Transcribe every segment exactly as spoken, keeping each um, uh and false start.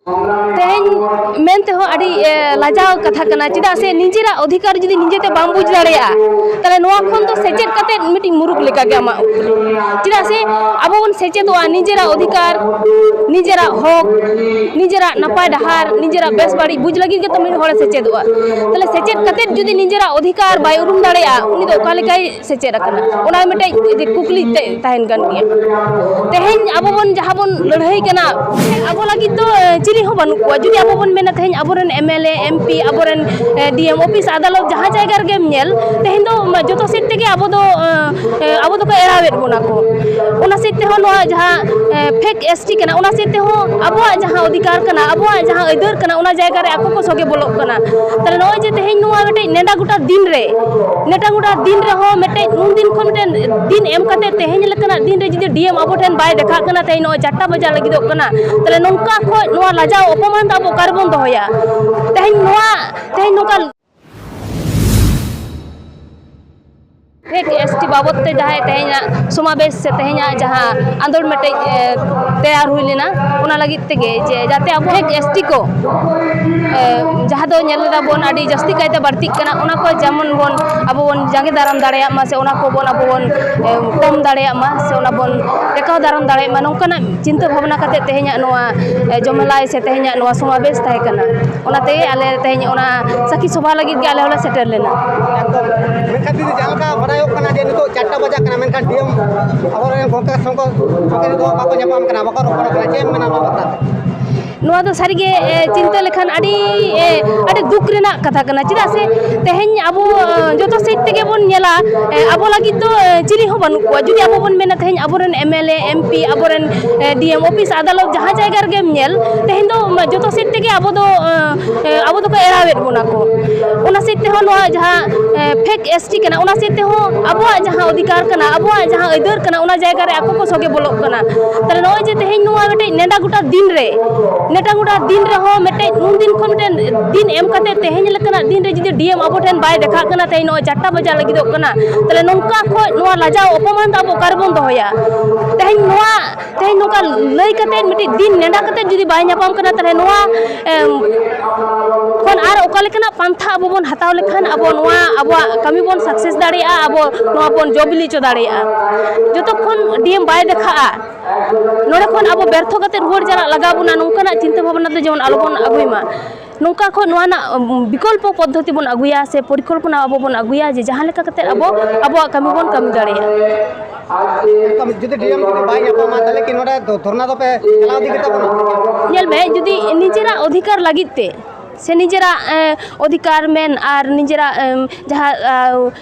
ᱛᱮᱦᱮᱧ ᱢᱮᱱ ᱛᱮᱦᱚᱸ ᱟᱹᱰᱤ ᱞᱟᱡᱟᱣ ᱠᱟᱛᱷᱟ ᱠᱟᱱᱟ᱾ ᱪᱮᱫᱟᱜ ᱥᱮ ᱱᱤᱡᱮᱨᱟᱜ ᱚᱫᱷᱤᱠᱟᱨ ᱡᱩᱫᱤ ᱱᱤᱡᱮᱛᱮ ᱵᱟᱢ ᱵᱩᱡᱽ ᱫᱟᱲᱮᱭᱟᱜᱼᱟ, ᱛᱟᱦᱚᱞᱮ ᱱᱚᱣᱟ ᱠᱷᱚᱱ ᱫᱚ ᱥᱮᱪᱮᱫ ᱠᱟᱛᱮ ᱢᱤᱫᱴᱤᱡ ᱢᱩᱨᱩᱠᱷ ᱞᱮᱠᱟᱜᱮ ᱟᱢᱟᱜ ᱩᱯᱨᱩᱢ᱾ ᱪᱮᱫᱟᱜ ᱥᱮ ᱟᱵᱚ ᱵᱚᱱ ᱥᱮᱪᱮᱫᱚᱜᱼᱟ ᱱᱤᱡᱮᱨᱟᱜ ᱚᱫᱷᱤᱠᱟᱨ, ᱱᱤᱡᱮᱨᱟᱜ ᱦᱚᱠ, ᱱᱤᱡᱮᱨᱟᱜ ᱱᱟᱯᱟᱭ ᱰᱟᱦᱟᱨ, ᱱᱤᱡᱮᱨᱟᱜ ᱵᱮᱥ ᱵᱟᱹᱲᱤᱡ ᱵᱩᱡᱽ ᱞᱟᱹᱜᱤᱫ ᱜᱮᱛᱚ ᱢᱤᱫ ᱦᱚᱲᱮ ᱥᱮᱪᱮᱫᱚᱜᱼᱟ᱾ ᱛᱟᱦᱚᱞᱮ ᱥᱮᱪᱮᱫ ᱠᱟᱛᱮ ᱡᱩᱫᱤ ᱱᱤᱡᱮᱨᱟᱜ ᱚᱫᱷᱤᱠᱟᱨ ᱵᱟᱭ ᱩᱨᱩᱢ ᱫᱟᱲᱮᱭᱟᱜᱼᱟ, ᱩᱱᱤ ᱫᱚ ᱚᱠᱟ ᱞᱮᱠᱟᱭ ᱥᱮᱪᱮᱫ ᱟᱠᱟᱱᱟ? ᱚᱱᱟ ᱢᱤᱫᱴᱮᱡ ᱡᱮ ᱠᱩᱠᱞᱤ ᱛᱮ ᱛᱟᱦᱮᱱ ᱠᱟᱱ ᱜᱮᱭᱟ᱾ ᱛᱮᱦᱮᱧ ᱟᱵᱚ ᱵᱚᱱ ᱡᱟᱦᱟᱸ ᱵᱚᱱ ᱞᱟᱹᱲᱦᱟᱹᱭ ᱠᱟᱱᱟ, ᱟᱵᱚ ᱞᱟᱹᱜᱤᱫ ᱫᱚ ᱪᱤᱞᱤ ᱦᱚᱸ ᱵᱟᱹᱱᱩᱜ ᱠᱚᱣᱟ᱾ ᱡᱩᱫᱤ ᱟᱵᱚ ᱵᱚᱱ ᱢᱮᱱᱟ ᱛᱮᱦᱮᱧ ᱟᱵᱚᱨᱮᱱ MLA, MP, ᱟᱵᱚᱨᱮᱱ DM office, ᱟᱫᱟᱞᱚᱛ, ᱡᱟᱦᱟᱸ ᱡᱟᱭᱜᱟ ᱨᱮᱜᱮᱢ ᱧᱮᱞ, ᱛᱮᱦᱮᱧ ᱫᱚ ᱡᱚᱛᱚ ᱥᱮᱫ ᱛᱮᱜᱮ ᱟᱵᱚ ᱫᱚ ᱟᱵᱚ ᱫᱚᱠᱚ ᱮᱲᱟᱣᱮᱫ ᱵᱚᱱᱟ ᱠᱚ᱾ ᱚᱱᱟ ᱥᱮᱫ ᱛᱮᱦᱚᱸ ᱱᱚᱣᱟ ᱡᱟᱦᱟᱸ ᱯᱷᱮᱠ ST ᱠᱟᱱᱟ, ᱚᱱᱟ ᱥᱮᱫ ᱛᱮᱦᱚᱸ ᱟᱵᱚᱣᱟᱜ ᱡᱟᱦᱟᱸ ᱚᱫᱷᱤᱠᱟᱨ ᱠᱟᱱᱟ, ᱟᱵᱚᱣᱟᱜ ᱡᱟᱦᱟᱸ ᱟᱹᱭᱫᱟᱹᱨ ᱠᱟᱱᱟ, ᱚᱱᱟ ᱡᱟᱭᱜᱟ ᱨᱮ ᱟᱠᱚ ᱠᱚ ᱥᱚᱜᱮ ᱵᱚᱞᱚᱜ ᱠᱟᱱᱟ᱾ ᱛᱟᱦᱞᱮ ᱱᱚᱜᱼᱚᱭ ᱡᱮ ᱛᱮᱦᱮᱧ ᱱᱚᱣᱟ ᱢᱤᱫᱴᱮᱡ ᱱᱮᱰᱟ ᱜᱚᱴᱟ ᱫᱤᱱ ᱨᱮ, ᱱᱮᱰᱟ ᱜᱚᱴᱟ ᱫᱤᱱ ᱨᱮᱦᱚᱸ ᱢᱤᱫᱴᱮᱡ ᱩᱱ ᱫᱤᱱ ᱠᱷᱚᱱ ᱢᱤᱫᱴᱮᱱ ᱫᱤᱱ ᱮᱢ ᱠᱟᱛᱮ ᱛᱮᱦᱮᱧ ᱞᱮᱠᱟᱱᱟᱜ ᱫᱤᱱ ᱨᱮ ᱡᱩᱫᱤ DM ᱟᱵᱚ ᱴᱷᱮᱱ ᱵᱟᱭ ᱫᱮᱠᱷᱟᱜ ᱠᱟᱱᱟ, ᱛᱮᱦᱮᱧ ᱱᱚᱜᱼᱚᱭ ᱪᱟᱨᱴᱟ ᱵᱟᱡᱟᱜ ᱞᱟᱹᱜᱤᱫᱚᱜ ᱠᱟᱱᱟ, ᱛᱟᱦᱞᱮ ᱱᱚᱝᱠᱟ ᱠᱷᱚᱡ ᱱᱚᱣᱟ ᱞᱟᱡᱟᱣ ᱚᱯᱚᱢᱟᱱ ᱫᱚ ᱟᱵᱚ ᱚᱠᱟ ᱨᱮᱵᱚᱱ ᱫᱚᱦᱚᱭᱟ? ᱛᱮᱦᱮᱧ ᱱᱚᱣᱟ, ᱛᱮᱦᱮᱧ ᱱᱚᱝᱠᱟ ᱯᱷᱮᱠ ST ᱵᱟᱵᱚᱫ ᱛᱮ ᱡᱟᱦᱟᱸᱭ ᱛᱮᱦᱮᱧᱟᱜ ᱥᱚᱢᱟᱵᱮᱥ ᱥᱮ ᱛᱮᱦᱮᱧᱟᱜ ᱡᱟᱦᱟᱸ ᱟᱸᱫᱳᱲ ᱢᱤᱫᱴᱮᱡ, ᱮ, ᱛᱮᱭᱟᱨ ᱦᱩᱭ ᱞᱮᱱᱟ, ᱚᱱᱟ ᱞᱟᱹᱜᱤᱫ ᱛᱮᱜᱮ ᱡᱮ ᱡᱟᱛᱮ ᱟᱵᱚ ᱯᱷᱮᱠ ST ᱠᱚ, ᱮ, ᱡᱟᱦᱟᱸ ᱫᱚ ᱧᱮᱞ ᱮᱫᱟ ᱵᱚᱱ ᱟᱹᱰᱤ ᱡᱟᱹᱥᱛᱤ ᱠᱟᱭᱛᱮ ᱵᱟᱹᱲᱛᱤᱜ ᱠᱟᱱᱟ, ᱚᱱᱟ ᱠᱚ ᱡᱮᱢᱚᱱ ᱵᱚᱱ ᱟᱵᱚ ᱵᱚᱱ ᱡᱟᱸᱜᱮ ᱫᱟᱨᱟᱢ ᱫᱟᱲᱮᱭᱟᱜ ᱢᱟ ᱥᱮ ᱚᱱᱟ ᱠᱚᱵᱚᱱ ᱟᱵᱚ ᱵᱚᱱ, ᱮ, ᱠᱚᱢ ᱫᱟᱲᱮᱭᱟᱜ ᱢᱟ ᱥᱮ ᱚᱱᱟ ᱵᱚᱱ ᱴᱮᱠᱟᱣ ᱫᱟᱨᱟᱢ ᱫᱟᱲᱮᱭᱟᱜ ᱢᱟ, ᱱᱚᱝᱠᱟᱱᱟᱜ ᱪᱤᱱᱛᱟᱹ ᱵᱷᱟᱵᱽᱱᱟ ᱠᱟᱛᱮ ᱛᱮᱦᱮᱧᱟᱜ ᱱᱚᱣᱟ, ᱮ, ᱡᱚᱢᱮᱞᱟᱭ ᱥᱮ ᱛᱮᱦᱮᱧᱟᱜ ᱱᱚᱣᱟ ᱥᱚᱢᱟᱵᱮᱥ ᱛᱟᱦᱮᱸ ᱠᱟᱱᱟ᱾ ᱚᱱᱟᱛᱮ ᱟᱞᱮ ᱛᱮᱦᱮᱧ ᱚᱱᱟ ᱥᱟᱹᱠᱷᱤ ᱥᱚᱵᱷᱟ ᱞᱟᱹᱜᱤᱫ ᱜᱮ ᱟᱞᱮ ᱦᱚᱸᱞᱮ ᱥᱮᱴᱮᱨ ᱞᱮᱱᱟ᱾ ᱮᱠᱫᱚᱢ᱾ ᱢᱮᱱᱠᱷᱟᱱ ᱫᱤᱫᱤ, ᱡᱟᱦᱟᱸ ᱞᱮᱠᱟ ᱵᱟᱰᱟᱭᱚᱜ ᱠᱟᱱᱟ ᱡᱮ ᱱᱤᱛᱚᱜ ᱪᱟᱨᱴᱟ ᱵᱟᱡᱟᱜ ᱠᱟᱱᱟ, ᱢᱮᱱᱠᱷᱟᱱ DM ᱟᱵᱚᱨᱮᱱ ᱜᱚᱢᱠᱮ ᱥᱚᱸᱜᱮ ᱥᱚᱸᱜᱮ ᱨᱮᱫᱚ ᱵᱟᱠᱚ ᱧᱟᱯᱟᱢ ᱠᱟᱱᱟ, ᱵᱟᱠᱚ ᱨᱚᱯᱚᱲ ᱠᱟᱱᱟ᱾ ᱪᱮᱫ ᱮᱢ ᱢᱮᱱᱟ ᱱᱚᱣᱟ ᱵᱟᱠᱷᱨᱟ ᱛᱮ? ᱱᱚᱣᱟ ᱫᱚ ᱥᱟᱹᱨᱤᱜᱮ, ᱮ, ᱪᱤᱱᱛᱟᱹ ᱞᱮᱠᱷᱟᱱ ᱟᱹᱰᱤ, ᱮ, ᱟᱹᱰᱤ ᱫᱩᱠ ᱨᱮᱱᱟᱜ ᱠᱟᱛᱷᱟ ᱠᱟᱱᱟ᱾ ᱪᱮᱫᱟᱜ ᱥᱮ ᱛᱮᱦᱮᱧ ᱟᱵᱚ, ᱮ, ᱡᱚᱛᱚ ᱥᱮᱫ ᱛᱮᱜᱮ ᱵᱚᱱ ᱧᱮᱞᱟ, ᱮ, ᱟᱵᱚ ᱞᱟᱹᱜᱤᱫ ᱫᱚ, ᱮ, ᱪᱤᱞᱤ ᱦᱚᱸ ᱵᱟᱹᱱᱩᱜ ᱠᱚᱣᱟ᱾ ᱡᱩᱫᱤ ᱟᱵᱚ ᱵᱚᱱ ᱢᱮᱱᱟ ᱛᱮᱦᱮᱧ ᱟᱵᱚᱨᱮᱱ MLA, MP, ᱟᱵᱚᱨᱮᱱ, ᱮ, DM office, ᱟᱫᱟᱞᱚᱛ, ᱡᱟᱦᱟᱸ ᱡᱟᱭᱜᱟ ᱨᱮᱜᱮᱢ ᱧᱮᱞ, ᱛᱮᱦᱮᱧ ᱫᱚ ᱡᱚᱛᱚ ᱥᱮᱫ ᱛᱮᱜᱮ ᱟᱵᱚ ᱫᱚ, ᱮ, ᱮ, ᱟᱵᱚ ᱫᱚᱠᱚ ᱮᱲᱟᱣᱮᱫ ᱵᱚᱱᱟ ᱠᱚ᱾ ᱚᱱᱟ ᱥᱮᱫ ᱛᱮᱦᱚᱸ ᱱᱚᱣᱟ ᱡᱟᱦᱟᱸ, ᱮ, ᱯᱷᱮᱠ ST ᱠᱟᱱᱟ, ᱚᱱᱟ ᱥᱮᱫ ᱛᱮᱦᱚᱸ ᱟᱵᱚᱣᱟᱜ ᱡᱟᱦᱟᱸ ᱚᱫᱷᱤᱠᱟᱨ ᱠᱟᱱᱟ, ᱟᱵᱚᱣᱟᱜ ᱡᱟᱦᱟᱸ ᱟᱹᱭᱫᱟᱹᱨ ᱠᱟᱱᱟ, ᱚᱱᱟ ᱡᱟᱭᱜᱟ ᱨᱮ ᱟᱠᱚ ᱠᱚ ᱥᱚᱜᱮ ᱵᱚᱞᱚᱜ ᱠᱟᱱᱟ᱾ ᱛᱟᱦᱞᱮ ᱱᱚᱜᱼᱚᱭ ᱡᱮ ᱛᱮᱦᱮᱧ ᱱᱚᱣᱟ ᱢᱤᱫᱴᱮᱡ ᱱᱮᱰᱟ ᱜᱚᱴᱟ ᱫᱤᱱ ᱨᱮ ᱢᱤᱫᱴᱟᱝ ᱜᱚᱴᱟ ᱫᱤᱱ ᱨᱮᱦᱚᱸ ᱢᱤᱫᱴᱮᱡ ᱩᱱ ᱫᱤᱱ ᱠᱷᱚᱱ ᱢᱤᱫᱴᱮᱱ ᱫᱤᱱ ᱮᱢ ᱠᱟᱛᱮ ᱛᱮᱦᱮᱧ ᱞᱮᱠᱟᱱᱟᱜ ᱫᱤᱱ ᱨᱮ ᱡᱩᱫᱤ ᱰᱤ ᱮᱢ ᱟᱵᱚ ᱴᱷᱮᱱ ᱵᱟᱭ ᱫᱮᱠᱷᱟᱜ ᱠᱟᱱᱟ, ᱛᱮᱦᱮᱧ ᱱᱚᱜᱼᱚᱭ ᱪᱟᱨᱴᱟ ᱵᱟᱡᱟᱜ ᱞᱟᱹᱜᱤᱫᱚᱜ ᱠᱟᱱᱟ, ᱛᱟᱦᱞᱮ ᱱᱚᱝᱠᱟ ᱠᱷᱚᱡ ᱱᱚᱣᱟ ᱞᱟᱡᱟᱣ ᱚᱯᱚᱢᱟᱱ ᱫᱚ ᱟᱵᱚ ᱚᱠᱟ ᱨᱮᱵᱚᱱ ᱫᱚᱦᱚᱭᱟ? ᱛᱮᱦᱮᱧ ᱱᱚᱣᱟ, ᱛᱮᱦᱮᱧ ᱱᱚᱝᱠᱟ ᱞᱟᱹᱭ ᱠᱟᱛᱮ, ᱢᱤᱫᱴᱤᱡ ᱫᱤᱱ ᱱᱮᱰᱟ ᱠᱟᱛᱮ ᱡᱩᱫᱤ ᱵᱟᱭ ᱧᱟᱯᱟᱢ ᱠᱟᱱᱟ, ᱛᱟᱦᱞᱮ ᱱᱚᱣᱟ, ᱮᱢ, ᱠᱷᱚᱱ ᱟᱨ ᱚᱠᱟ ᱞᱮᱠᱟᱱᱟᱜ ᱯᱟᱱᱛᱷᱟ ᱟᱵᱚ ᱵᱚᱱ ᱦᱟᱛᱟᱣ ᱞᱮᱠᱷᱟᱱ ᱟᱵᱚ ᱱᱚᱣᱟ ᱟᱵᱚᱣᱟᱜ ᱠᱟᱹᱢᱤ ᱵᱚᱱ ᱥᱟᱠᱥᱮᱥ ᱫᱟᱲᱮᱭᱟᱜᱼᱟ, ᱟᱵᱚ ᱱᱚᱣᱟ ᱵᱚᱱ ᱡᱚ ᱵᱤᱞᱤ ᱦᱚᱪᱚ ᱫᱟᱲᱮᱭᱟᱜᱼᱟ? ᱡᱚᱛᱚ ᱠᱷᱚᱱ ᱰᱤ ᱮᱢ ᱵᱟᱭ ᱫᱮᱠᱷᱟᱜᱼᱟ, ᱱᱚᱰᱮ ᱠᱷᱚᱱ ᱟᱵᱚ ᱵᱮᱨᱛᱷᱚ ᱠᱟᱛᱮ ᱨᱩᱣᱟᱹᱲ ᱪᱟᱞᱟᱜ ᱞᱟᱜᱟᱣ ᱵᱚᱱᱟ, ᱱᱚᱝᱠᱟᱱᱟᱜ ᱪᱤᱱᱛᱟᱹ ᱵᱷᱟᱵᱽᱱᱟ ᱫᱚ ᱡᱮᱢᱚᱱ ᱟᱞᱚ ᱵᱚᱱ ᱟᱹᱜᱩᱭ ᱢᱟ᱾ ᱱᱚᱝᱠᱟ ᱠᱷᱚᱱ ᱱᱚᱣᱟ ᱨᱮᱱᱟᱜ, ᱩᱢ, ᱵᱤᱠᱚᱞᱯᱚ ᱯᱚᱫᱽᱫᱷᱚᱛᱤ ᱵᱚᱱ ᱟᱹᱜᱩᱭᱟ ᱥᱮ ᱯᱚᱨᱤᱠᱚᱞᱯᱚᱱᱟ ᱟᱵᱚ ᱵᱚᱱ ᱟᱹᱜᱩᱭᱟ, ᱡᱮ ᱡᱟᱦᱟᱸ ᱞᱮᱠᱟ ᱠᱟᱛᱮ ᱟᱵᱚ ᱟᱵᱚᱣᱟᱜ ᱠᱟᱹᱢᱤ ᱵᱚᱱ ᱠᱟᱹᱢᱤ ᱫᱟᱲᱮᱭᱟᱜᱼᱟ᱾ ᱮᱠᱫᱚᱢ, ᱡᱩᱫᱤ ᱰᱤ ᱮᱢ ᱡᱩᱫᱤ ᱵᱟᱭ ᱧᱟᱯᱟᱢᱟ, ᱛᱟᱦᱞᱮ ᱠᱤ ᱱᱚᱰᱮ ᱫᱚ ᱫᱷᱚᱨᱱᱟ ᱫᱚᱯᱮ ᱪᱟᱞᱟᱣ ᱤᱫᱤ ᱜᱮᱛᱟ ᱵᱚᱱᱟ? ᱧᱮᱞ ᱢᱮ, ᱡᱩᱫᱤ ᱱᱤᱡᱮᱨᱟᱜ ᱚᱫᱷᱤᱠᱟᱨ ᱞᱟᱹᱜᱤᱫ ᱛᱮ ᱥᱮ ᱱᱤᱡᱮᱨᱟᱜ, ᱮ, ᱚᱫᱷᱤᱠᱟᱨ ᱢᱮᱱ ᱟᱨ ᱱᱤᱡᱮᱨᱟᱜ, ᱮᱢ, ᱡᱟᱦᱟᱸ, ᱟ,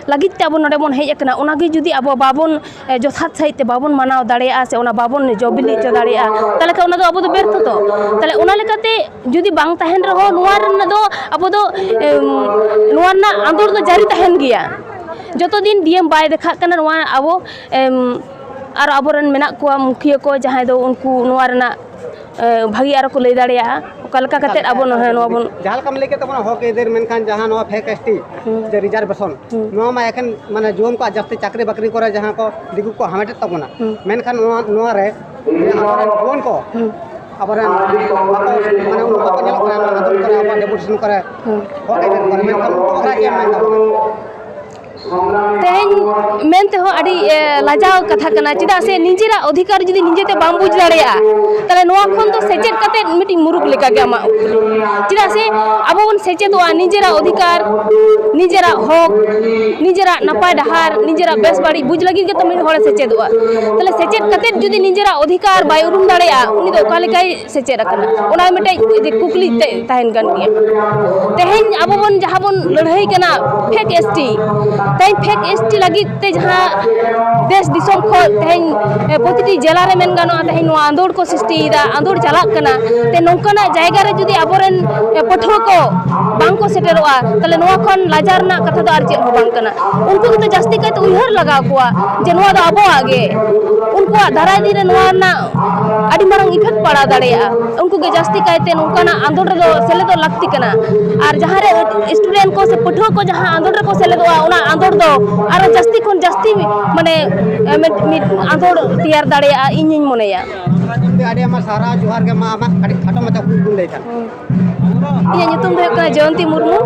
ᱞᱟᱹᱜᱤᱫ ᱛᱮ ᱟᱵᱚ ᱱᱚᱰᱮ ᱵᱚᱱ ᱦᱮᱡ ᱟᱠᱟᱱᱟ, ᱚᱱᱟᱜᱮ ᱡᱩᱫᱤ ᱟᱵᱚ ᱵᱟᱵᱚᱱ, ᱮ, ᱡᱚᱛᱷᱟᱛ ᱥᱟᱺᱦᱤᱡ ᱛᱮ ᱵᱟᱵᱚᱱ ᱢᱟᱱᱟᱣ ᱫᱟᱲᱮᱭᱟᱜᱼᱟ ᱥᱮ ᱚᱱᱟ ᱵᱟᱵᱚᱱ ᱡᱚ ᱵᱤᱞᱤ ᱦᱚᱪᱚ ᱫᱟᱲᱮᱭᱟᱜᱼᱟ, ᱛᱟᱦᱞᱮ ᱠᱷᱟᱱ ᱚᱱᱟ ᱫᱚ ᱟᱵᱚ ᱫᱚ ᱵᱮᱨᱛᱷᱚ ᱛᱚ᱾ ᱛᱟᱦᱞᱮ ᱚᱱᱟ ᱞᱮᱠᱟᱛᱮ ᱡᱩᱫᱤ ᱵᱟᱝ ᱛᱟᱦᱮᱱ ᱨᱮᱦᱚᱸ, ᱱᱚᱣᱟ ᱨᱮᱱᱟᱜ ᱫᱚ ᱟᱵᱚ ᱫᱚ, ᱮᱢ, ᱱᱚᱣᱟ ᱨᱮᱱᱟᱜ ᱟᱸᱫᱳᱲ ᱫᱚ ᱡᱟᱹᱨᱤ ᱛᱟᱦᱮᱱ ᱜᱮᱭᱟ᱾ ᱡᱚᱛᱚ ᱫᱤᱱ ᱰᱤ ᱮᱢ ᱵᱟᱭ ᱫᱮᱠᱷᱟᱜ ᱠᱟᱱᱟ, ᱱᱚᱣᱟ ᱟᱵᱚ, ᱮᱢ, ᱟᱨ ᱟᱵᱚᱨᱮᱱ ᱢᱮᱱᱟᱜ ᱠᱚᱣᱟ ᱢᱩᱠᱷᱤᱭᱟᱹ ᱠᱚ, ᱡᱟᱦᱟᱸᱭ ᱫᱚ ᱩᱱᱠᱩ ᱱᱚᱣᱟ ᱨᱮᱱᱟᱜ, ᱮ, ᱵᱷᱟᱹᱜᱤ ᱟᱨᱚ ᱠᱚ ᱞᱟᱹᱭ ᱫᱟᱲᱮᱭᱟᱜᱼᱟ, ᱚᱠᱟ ᱞᱮᱠᱟ ᱠᱟᱛᱮ ᱟᱵᱚ ᱱᱚᱣᱟ, ᱱᱚᱣᱟ ᱵᱚᱱ ᱡᱟᱦᱟᱸ ᱞᱮᱠᱟᱢ ᱞᱟᱹᱭ ᱠᱮᱫ ᱛᱟᱵᱚᱱᱟ ᱦᱚᱠ ᱟᱹᱭᱫᱟᱹᱨ, ᱢᱮᱱᱠᱷᱟᱱ ᱡᱟᱦᱟᱸ ᱱᱚᱣᱟ ᱯᱷᱮᱠ ᱮᱥ ᱴᱤ ᱦᱩᱸ᱾ ᱡᱮ ᱨᱤᱡᱟᱨᱵᱷᱮᱥᱚᱱ, ᱦᱩᱸ᱾ ᱱᱚᱣᱟ ᱢᱟ ᱮᱠᱷᱮᱱ ᱢᱟᱱᱮ ᱡᱩᱣᱟᱹᱱ ᱠᱚᱣᱟᱜ ᱡᱟᱹᱥᱛᱤ ᱪᱟᱹᱠᱨᱤ ᱵᱟᱹᱠᱨᱤ ᱠᱚᱨᱮ ᱡᱟᱦᱟᱸ ᱠᱚ ᱫᱤᱠᱩ ᱠᱚ ᱦᱟᱢᱮᱴᱮᱫ ᱛᱟᱵᱚᱱᱟ, ᱦᱩᱸ᱾ ᱢᱮᱱᱠᱷᱟᱱ ᱱᱚᱣᱟ, ᱱᱚᱣᱟ ᱨᱮ ᱟᱵᱚᱨᱮᱱ ᱡᱩᱣᱟᱹᱱ ᱠᱚ, ᱦᱩᱸ᱾ ᱟᱵᱚᱨᱮᱱ ᱵᱟᱠᱚ, ᱢᱟᱱᱮ ᱩᱱᱠᱩ ᱵᱟᱠᱚ ᱧᱮᱞᱚᱜ ᱠᱟᱱᱟ ᱱᱚᱣᱟ ᱟᱸᱫᱳᱞᱚᱱ ᱠᱚᱨᱮ, ᱟᱵᱚᱣᱟᱜ ᱰᱮᱯᱩᱴᱮᱥᱚᱱ ᱠᱚᱨᱮ, ᱦᱩᱸ᱾ ᱦᱚᱠ ᱟᱹᱭᱫᱟᱹᱨ ᱠᱚᱨᱮ, ᱢᱮᱱᱠᱷᱟᱱ ᱩᱱᱠᱩ ᱵᱟᱠᱷᱨᱟ ᱪᱮᱫ ᱮᱢ ᱢᱮᱱ ᱛᱟᱵᱚᱱᱟ? ᱛᱮᱦᱮᱧ ᱢᱮᱱ ᱛᱮᱦᱚᱸ ᱟᱹᱰᱤ, ᱮ, ᱞᱟᱡᱟᱣ ᱠᱟᱛᱷᱟ ᱠᱟᱱᱟ, ᱪᱮᱫᱟᱜ ᱥᱮ ᱱᱤᱡᱮᱨᱟᱜ ᱚᱫᱷᱤᱠᱟᱨ ᱡᱩᱫᱤ ᱱᱤᱡᱮᱛᱮ ᱵᱟᱢ ᱵᱩᱡᱽ ᱫᱟᱲᱮᱭᱟᱜᱼᱟ, ᱛᱟᱦᱞᱮ ᱱᱚᱣᱟ ᱠᱷᱚᱱ ᱫᱚ ᱥᱮᱪᱮᱫ ᱠᱟᱛᱮ ᱢᱤᱫᱴᱤᱡ ᱢᱩᱨᱩᱠᱷ ᱞᱮᱠᱟᱜᱮ ᱟᱢᱟᱜ ᱩᱯᱨᱩᱢ᱾ ᱪᱮᱫᱟᱜ ᱥᱮ ᱟᱵᱚ ᱵᱚᱱ ᱥᱮᱪᱮᱫᱚᱜᱼᱟ, ᱱᱤᱡᱮᱨᱟᱜ ᱚᱫᱷᱤᱠᱟᱨ, ᱱᱤᱡᱮᱨᱟᱜ ᱦᱚᱠ, ᱱᱤᱡᱮᱨᱟᱜ ᱱᱟᱯᱟᱭ ᱰᱟᱦᱟᱨ, ᱱᱤᱡᱮᱨᱟᱜ ᱵᱮᱥ ᱵᱟᱹᱲᱤᱡ ᱵᱩᱡᱽ ᱞᱟᱹᱜᱤᱫ ᱜᱮᱛᱚ ᱢᱤᱫ ᱦᱚᱲᱮ ᱥᱮᱪᱮᱫᱚᱜᱼᱟ᱾ ᱛᱟᱦᱞᱮ ᱥᱮᱪᱮᱫ ᱠᱟᱛᱮ ᱡᱩᱫᱤ ᱱᱤᱡᱮᱨᱟᱜ ᱚᱫᱷᱤᱠᱟᱨ ᱵᱟᱭ ᱩᱨᱩᱢ ᱫᱟᱲᱮᱭᱟᱜᱼᱟ, ᱩᱱᱤ ᱫᱚ ᱚᱠᱟ ᱞᱮᱠᱟᱭ ᱥᱮᱪᱮᱫ ᱟᱠᱟᱱᱟ? ᱚᱱᱟ ᱢᱤᱫᱴᱮᱡ ᱡᱮ ᱠᱩᱠᱞᱤ ᱛᱮ ᱛᱟᱦᱮᱱ ᱠᱟᱱ ᱜᱮᱭᱟ᱾ ᱛᱮᱦᱮᱧ ᱟᱵᱚ ᱵᱚᱱ ᱡᱟᱦᱟᱸ ᱵᱚᱱ ᱞᱟᱹᱲᱦᱟᱹᱭ ᱠᱟᱱᱟ ᱯᱷᱮᱠ ᱮᱥ ᱴᱤ, ᱛᱮᱦᱮᱧ ᱯᱷᱮᱠ ᱮᱥ ᱴᱤ ᱞᱟᱹᱜᱤᱫ ᱛᱮ ᱡᱟᱦᱟᱸ ᱫᱮᱥ ᱫᱤᱥᱚᱢ ᱠᱷᱚᱱ ᱛᱮᱦᱮᱧ, ᱮ, ᱯᱨᱚᱛᱤᱴᱤ ᱡᱮᱞᱟ ᱨᱮ ᱢᱮᱱ ᱜᱟᱱᱚᱜᱼᱟ, ᱛᱮᱦᱮᱧ ᱱᱚᱣᱟ ᱟᱸᱫᱳᱲ ᱠᱚ ᱥᱨᱤᱥᱴᱤᱭᱮᱫᱟ, ᱟᱸᱫᱳᱲ ᱪᱟᱞᱟᱜ ᱠᱟᱱᱟ᱾ ᱛᱮ ᱱᱚᱝᱠᱟᱱᱟᱜ ᱡᱟᱭᱜᱟ ᱨᱮ ᱡᱩᱫᱤ ᱟᱵᱚᱨᱮᱱ, ᱮ, ᱯᱟᱹᱴᱷᱩᱣᱟᱹ ᱠᱚ ᱵᱟᱝ ᱠᱚ ᱥᱮᱴᱮᱨᱚᱜᱼᱟ, ᱛᱟᱦᱞᱮ ᱱᱚᱣᱟ ᱠᱷᱚᱱ ᱞᱟᱡᱟᱣ ᱨᱮᱱᱟᱜ ᱠᱟᱛᱷᱟ ᱫᱚ ᱟᱨ ᱪᱮᱫ ᱦᱚᱸ ᱵᱟᱝ ᱠᱟᱱᱟ᱾ ᱩᱱᱠᱩ ᱜᱮᱛᱚ ᱡᱟᱹᱥᱛᱤ ᱠᱟᱭᱛᱮ ᱩᱭᱦᱟᱹᱨ ᱞᱟᱜᱟᱣ ᱠᱚᱣᱟ ᱡᱮ ᱱᱚᱣᱟ ᱫᱚ ᱟᱵᱚᱣᱟᱜ ᱜᱮ᱾ ᱩᱱᱠᱩᱣᱟᱜ ᱫᱟᱨᱟᱭ ᱫᱤᱱ ᱨᱮ ᱱᱚᱣᱟ ᱨᱮᱱᱟᱜ ᱟᱹᱰᱤ ᱢᱟᱨᱟᱝ ᱤᱯᱷᱮᱠᱴ ᱯᱟᱲᱟᱣ ᱫᱟᱲᱮᱭᱟᱜᱼᱟ᱾ ᱩᱱᱠᱩ ᱜᱮ ᱡᱟᱹᱥᱛᱤ ᱠᱟᱭᱛᱮ ᱱᱚᱝᱠᱟᱱᱟᱜ ᱟᱸᱫᱳᱲ ᱨᱮᱫᱚ ᱥᱮᱞᱮᱫᱚᱜ ᱞᱟᱹᱠᱛᱤ ᱠᱟᱱᱟ᱾ ᱟᱨ ᱡᱟᱦᱟᱸ ᱨᱮ ᱥᱴᱩᱰᱮᱱᱴ ᱠᱚ ᱥᱮ ᱯᱟᱹᱴᱷᱩᱣᱟᱹ ᱠᱚ ᱡᱟᱦᱟᱸ ᱟᱸᱫᱳᱲ ᱨᱮᱠᱚ ᱥᱮᱞᱮᱫᱚᱜᱼᱟ, ᱚᱱᱟ ᱟᱸᱫᱳᱲ ᱫᱚ ᱟᱨᱚ ᱡᱟᱹᱥᱛᱤ ᱠᱷᱚᱱ ᱡᱟᱹᱥᱛᱤ, ᱢᱟᱱᱮ, ᱢᱤᱫ, ᱢᱤᱫ ᱟᱸᱫᱳᱲ ᱛᱮᱭᱟᱨ ᱫᱟᱲᱮᱭᱟᱜᱼᱟ, ᱤᱧᱤᱧ ᱢᱚᱱᱮᱭᱟ᱾ ᱟᱹᱰᱤ ᱟᱭᱢᱟ ᱥᱟᱨᱦᱟᱣ, ᱡᱚᱦᱟᱨ ᱜᱮ᱾ ᱢᱟ ᱟᱢᱟᱜ ᱠᱟᱹᱴᱤᱡ ᱠᱷᱟᱴᱚ ᱢᱟᱪᱷᱟ ᱠᱩᱠᱞᱤ ᱞᱟᱹᱭ ᱠᱷᱟᱱ᱾ ᱤᱧᱟᱹᱜ ᱧᱩᱛᱩᱢ ᱫᱚ ᱦᱩᱭᱩᱜ ᱠᱟᱱᱟ ᱡᱚᱭᱚᱱᱛᱤ ᱢᱩᱨᱢᱩ᱾